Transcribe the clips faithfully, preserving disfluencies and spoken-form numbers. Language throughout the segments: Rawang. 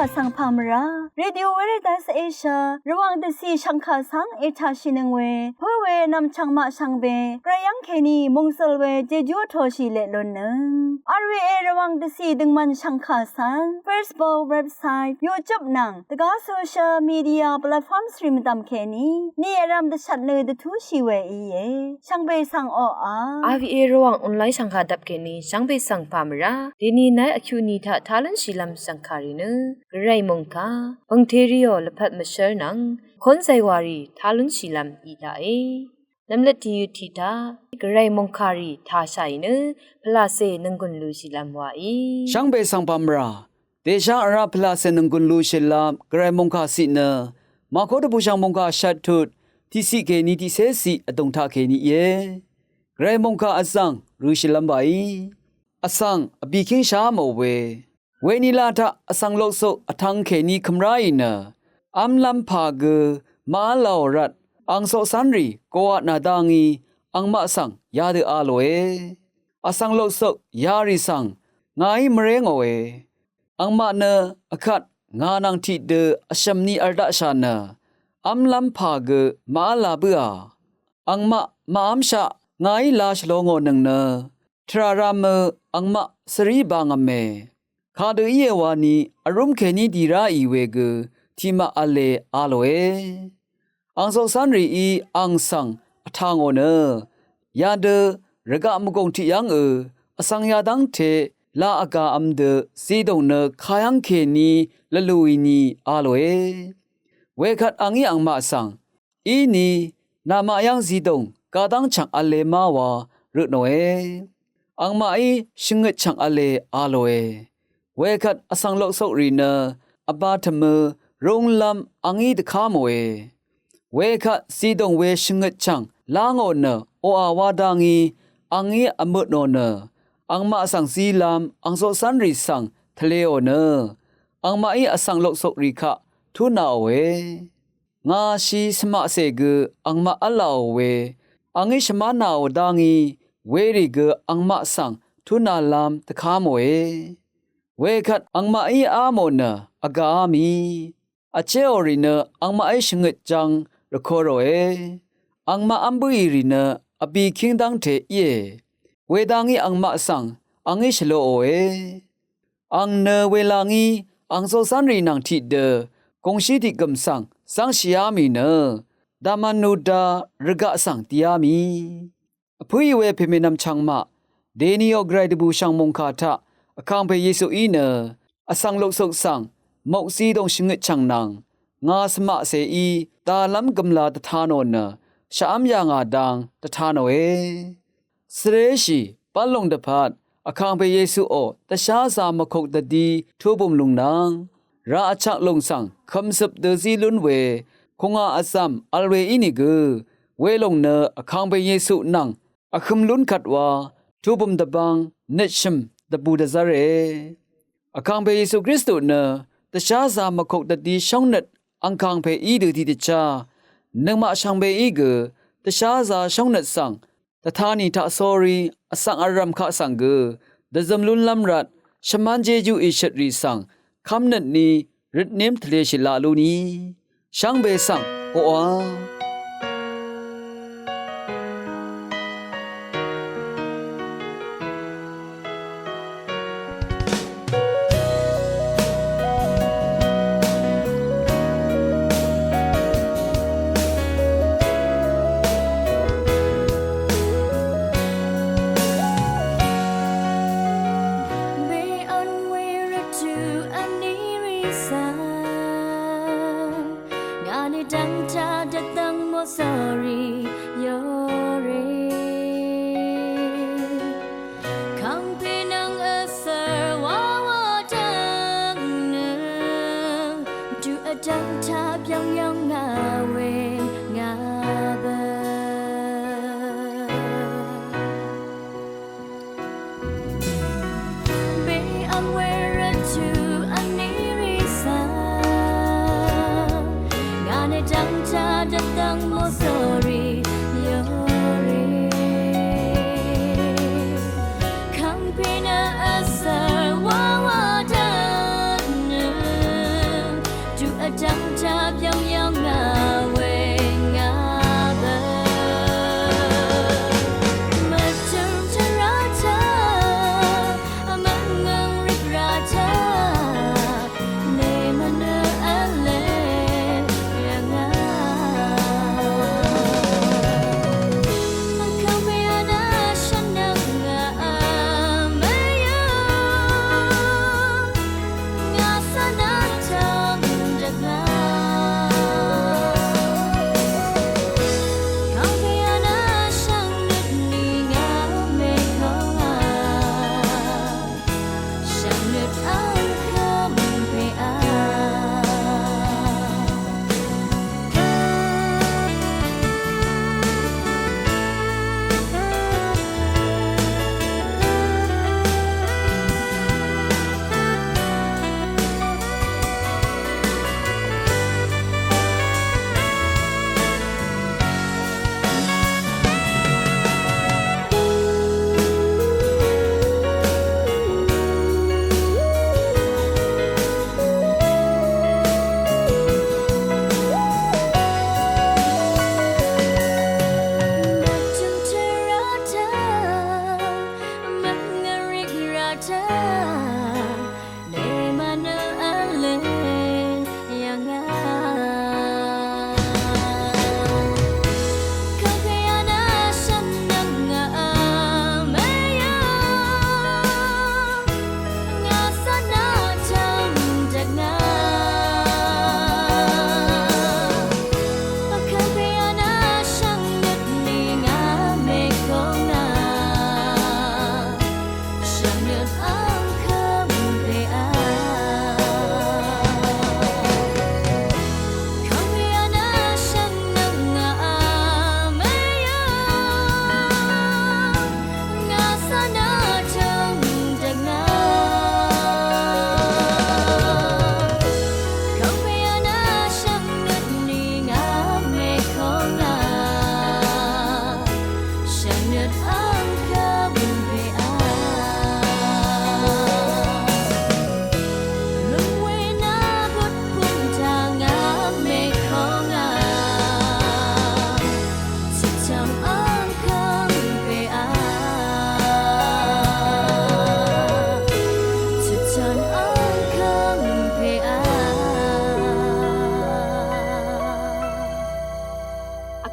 Vsvng pà mvrá Radio Veritas Asia Rvwàng dvcì shv̀ngkà svng ètàshìnøng we pǿ we nv̀mchv̀ng maq shvngbe gvray yv́ng kèní mòngsøl we jejú vtōshì leq lunnøng. R V A Rvwàng dvcì døngmvn shv̀ngkà svng Facebook, website, YouTube nvng dvgá social media platforms rì mvdv̀m kèní ni vrv̄m dvshvt nø dvtúshì we íe. Shvngbe svng oqà R V A Rvwàng online shv̀ngkà dvp kèní shvngbe svng pà mvrá dèni nàí vkyuqni taq tá lúnshìlv́m shv̀ngkà rì nø gvray mòngkà pø̀ngteriò lvpat mvshv́r nvng kónzay wàrì tá lúnshìlv́m í daqe. Nvmløt tìyøt tiq taq gvray mòngkàrì tàshàì nø pvlàcè nònggùn lushìlv́m wàí. Shvngbe svng pà mvrá dèshá vrá pvlàcè nònggùn lushìlv́m gvray mòngkà ciq nø Màkó dvbùshv̀ng mòngkà shvt tut tiqciq kèní tiqcéciq vdùng taqkèní íe. Gvray mòngkà vzv̀ng røshìlv́m wàí. Vsvng vbìkíng shá mò we Wenila taq vsvng lokcok vtvng kèní kø̀m ráì nø v́mlv́m pà gø màv́lāò rvt ang coqcv́nrì goqaq nà dá ngí angmaq svng yadø a lòe. Vsvng lokcok yarì svng ngàí mvré ngòe. Angmaq nø vkvt ngà nvng tiqdø vshø̀m ni vl daqshà nø v́mlv́m pà gø màv́lā bǿà. Angmaq màv́mshaq ngàí lā shvlō ngò nøng nø tvrà rāmø angmaq svrí bāngv̄me. Kadø íe wani vrúm kèní dì ráì we gø tiqmaq v̄le a lòe. Ang coqcv́nrìí ang svng vtà ngò nø yadø rvgaq mvgùng tiq yv́ngø vsvng yadv́ngte lā vgā v̄m dø zidùng nø kayv́ng kèní lvlùì ni a lòe. Wekvt a ngí angmaq svng íni namaq yv́ng zidùng gadv́ng chv̀ng v̄le má wa røtnòe. Angmaqí shvngøt chv̀ng v̄le a lòe. Wekvt vsvng lokcokrì nø vbā tø̀mø rúnglv́m a ngí dvká mòe. Wekvt zidùng we shvngøt chv̀ng lá ngò nø oqà wá dá ngí a ngí vmøtnò nø angmaq svng zílv́m ang coqcv́nrì svng tvleò nø angmaqí vsvng lokcokrì kaq túnāòe. Ngà shì svmaqcè gø angmaq v́lāò we a ngí shvmánāò dá ngí werì gø angmaq svng túnālv́m dvká mòe. Wekvt angmaqí á mò nø vgàá mì. Vchéò rì nø angmaqí shvngøt jv̄ng rvko ròe. Angmaq v́m bǿì rì nø vbìkíng dv́ngte íe. Wedá ngí angmaq svng a ngí shvlōòe. Ang nø welā ngí ang coqcv́nrì nvng tiqdø gùngshí tiqgø̀m svng zv́ngshìá mì nø dvmvnuda rvgaq svng dìá mì. Vpǿì we pèmènvm chvngmaq dèniò gvray dvbùshv̀ng mòngkà taq vkàngpè Yesuí nø vsvng lokcok svng mok zidùng shvngøt chv̀ng nvng ngà svmaqcèí dàlv́m gø̀mlā dvtanò nø shvv́m yà ngà dang dvtanòe. Svréshì bv́llùng dvpvt vkàngpè Yesuò dvsházā mvkok dvdí tubùm lùng nvng raq vchvk lùng svng kø̀mzøp dø zí lún we kùngà vzv̀m vl we ínìgø welòng nø vkàngpè Yesu nvng vhøm lún kvt wa tubùm dvbvng nøtshø̀m dvbù dvzv́re. Vkàngpè Yesu Kristu nø dvsházā mvkok dvdí shóngnøt angkàngpè í dø tiqdvchá nøngmaq shvngbeí gø dvsházā shóngnøt svng dvtanì taqsórí vsvng vrv̀m kaq svng gø dvzøm lúnlv́m rvt shvmán jéjú ìshøtrì svng kv́mnøtni røtném tvleshì laq lú ni shvngbe svng oqà. Be on we rvtø̀ vní rì svng ngà nø dv́ngtaq dvdv́ng mòsòrì yòrì. Kàngpè nvng vsv̀r wawa dv́ng nø dø vdv́ngtaq byv́ng yv́ng ngà we ngà bø. Be ang we rvtø̀ vní rì svng ngà nø dv́ngtaq dvdv́ng mòsòrì yòrì. Kàngpè nø vsv̀r wawa dv́ng nø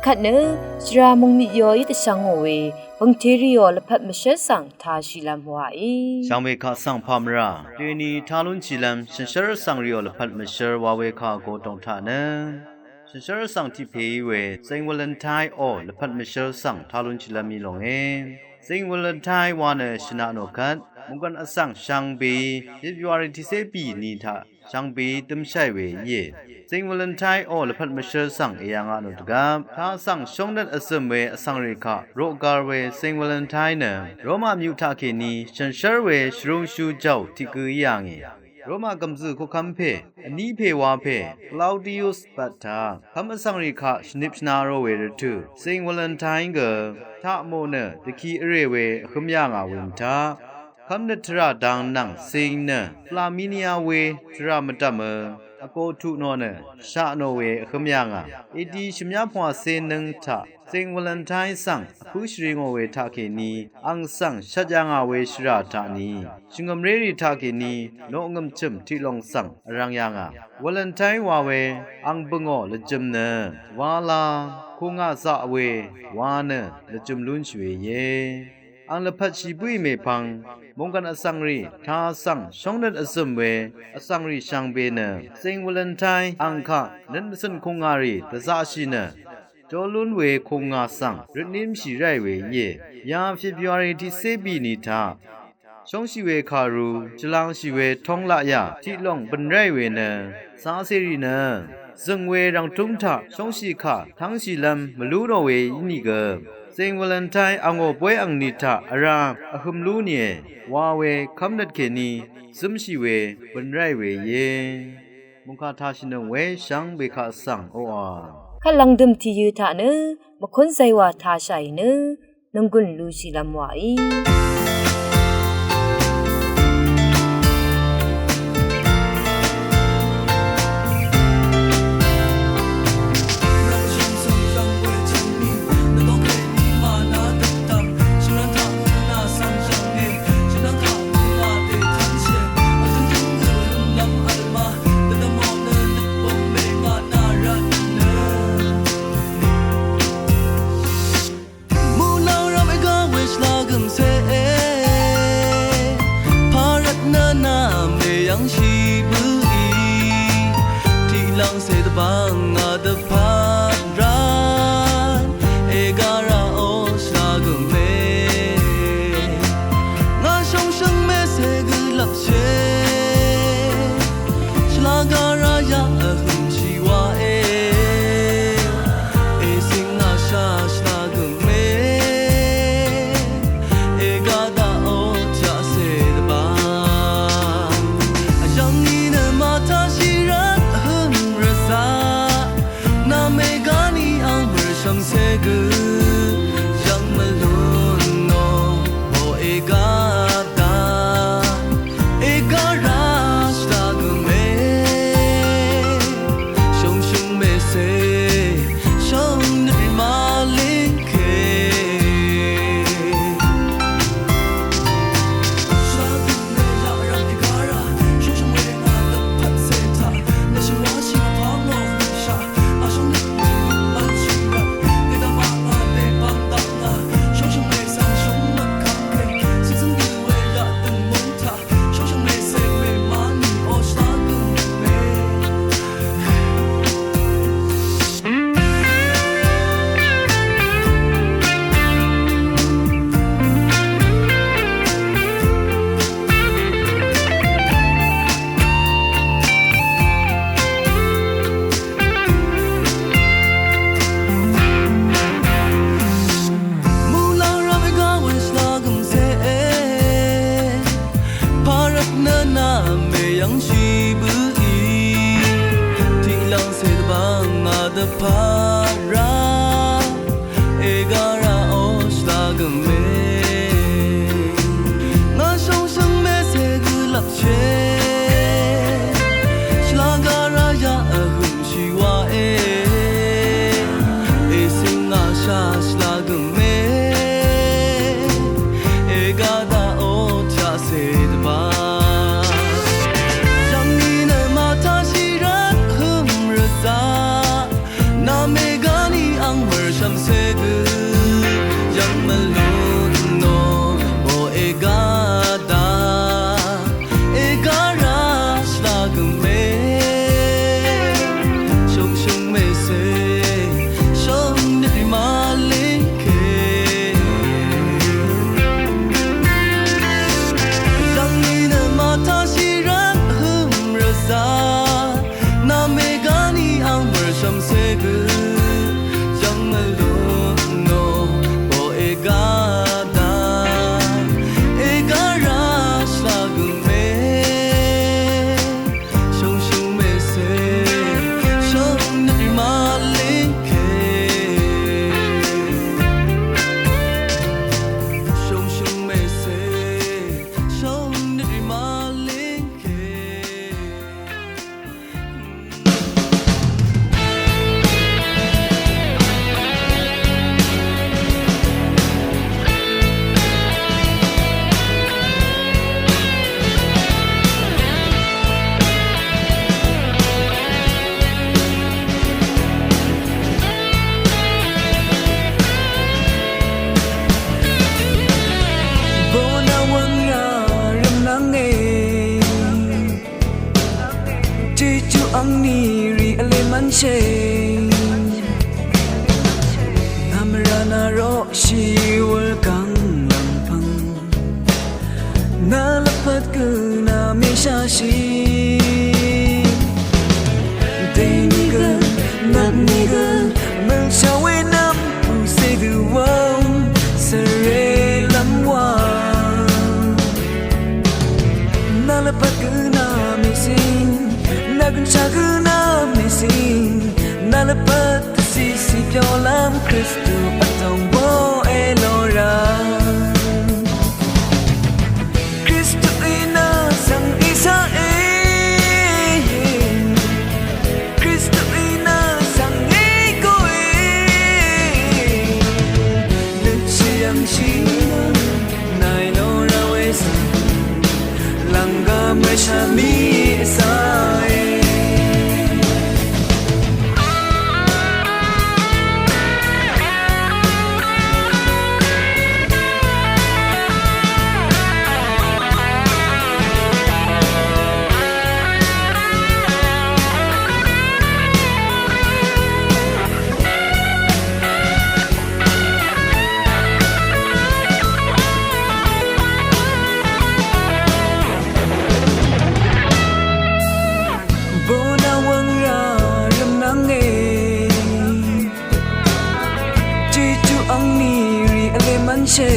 Kvt nø shvra mungmit yoí dvshvngò we bø̀ngteriò lvpat mvshǿl svng tāshìlv́m wàí. Shvngbe kaq svng pà mvrà deni tā lúnshìlv́m shànshér vsvng rìò lvpat mvshǿl wa we kà gø dòng taq nø shànshér vsvng tiq pèí we Saint Valentine ò lvpat mvshǿl svng tā lúnshìlv́m í lòngé. Saint Valentine wa nø shvnaq nò kvt mungkvn vsvng shvngbeí February tiqcé bì ni taq shvngbeí dǿmshaì we íe. Saint Valentine ò lvpat mvshǿl svng èyv̀ngaq nò dvgvp tá svng shóngnøt vzø̀m we vsvngrì kaq roqgar we Saint Valentine nø Roma myuq taqkèní shànshér we shvrúngshú jàò tiq gø í yà ngì. Roma gv̀mzø̀ koqkv́m pè vní pè wa pè Claudius bvt taq kv́m vsvngrì kaq shvnip shvna rò we rvtø̀ Saint Valentine gø taq mò nø dvki vrè we vhǿm yà ngà we mvtaq kv́mnøt tvrà dang nvng cing nø Flaminia we tvrà mvdv̀mø vgō tuq nò nø shaq nò we vhǿm yà ngà. Edi shvmyá pvngwàcé nǿng taq Saint Valentine svng vpǿ shvri ngò we taqkèní ang svng shvt yà ngà we shvrà taqni shvngø̀mrérì taqkèní noqngø̀m chø̀m tiqlong svng vrvng yà ngà. Valentine wa we ang bø̀ngò lvjø̄m nø wala kùngà zaq we wa nø lvjø̄m lúnshì we íe. Ang lvpvtshì bǿì mèpvng mungkvn vsvngrì tā svng shóngnøt vzø̀m we vsvngrì shvngbe nø Saint Valentine ang kaq nøt mvcø̀n kùngàrì dvzaqshì nø jolún we kùngà svng røtnímshì ráì we íe. Ya February tiqcé bì ni taq shóngshì we kàru shvlangshì we tóng laqyà tiqlòng bø̀n ráì we nø cacèrì nø zø̀ng we rv̀ngtúng taq shóngshì kà tv́ngshìlv́m mvlú rò we ínìgø Saint Valentine angò bóy angni taq vrá vhøm lú nìe wa we kv́mnøt kèní zǿmshì we bø̀n ráì we íe. Mungkà tāshìnøng we shvngbe kaq svng oqà kvt lv̀ngdø̀m tìyø̄ taq nø mvkún zaywà tāshàì nø nònggùn lushìlv́m wàí. Muqlàng rvp ègá we shvlagø̀m seq e, pà rvt nø nà mèyv̀ngshì bø̀í, tiqlv̀ngcè dvbvng ngà dvpvt rvt ègá raqò shvlagø̀m e. Ngà shóngshø̀ng mècè gø lvpshì shvlagá rá yaq vhø̀mshì wa e. Èsìng ngà shà shvlagø̀m e, ègá daqò tiqcè dvbvng. Vyv̀ng ni nø màtashì rvt vhø̀m rvzaq, nà mègá ni ang mø̀rshv̀mcè gø yv̀ng mvlún nò, o ègá daq ègá rá shvlagø̀m e. Shóngshø̀ng mècè shóngnøt màlíngke. Muqlàng rvp ègá we shvlagø̀m seq e, pà rvt nø nà mèyv̀ngshì bø̀í, tiqlv̀ngcè dvbvng ngà dvpvt rvt ègá raqò shvlagø̀m e. Ngà shóngshø̀ng mècè gø lvpshì shvlagá rá yaq vhø̀m shì wa e. Èsìng ngà shà shvlagø̀m e, ègá daqò tiqcè dvbvng. Yv̀ng ni nø màtashì rvt vhø̀m rvzaq, nà Jejú angnì rì vlé mv́nshì. Nvmvrà nà roqshì wur gvng lv̀mpv̀ng. Nà lvpat gø nà mèshashì. Dèní gø, nvpní gø, mø̀lshà we nvm pùcè dø wvng svre lv́m wa. Nà lvpat gø nà mèsìn, nà gønshà gø nà mèsìn, nà lvpat dvcìcì pyoqlv́m Kristu vdòng bó èlora. Kristuí nà svng ìsaqe. Kristuí nà svng ègoe. Nøtshì yv̀ngshì nàì lora we svng lv̀nggvm rvshà mì vsaqe. Bø̀nà wvng rà rvmnv́nge. Jejú angnì rì vlé mv́nshì.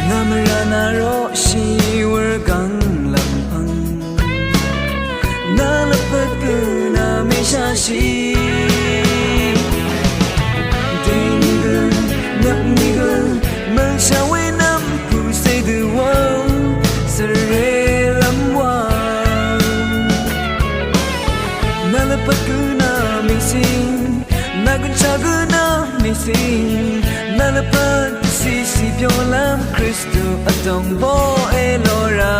Nvmvrà nà roqshì wur gvng lv̀mpv̀ng. Nà lvpat gø nà mèshashì. Dèní gø, nvpní gø, mø̀lshà we nvm pùcè dø wvng svre lv́m wa. Nà lvpat gø nà mèsìn, nà gønshà gø nà mèsìn, nà lvpat dvcìcì pyoqlv́m Kristu vdòng bó èlora.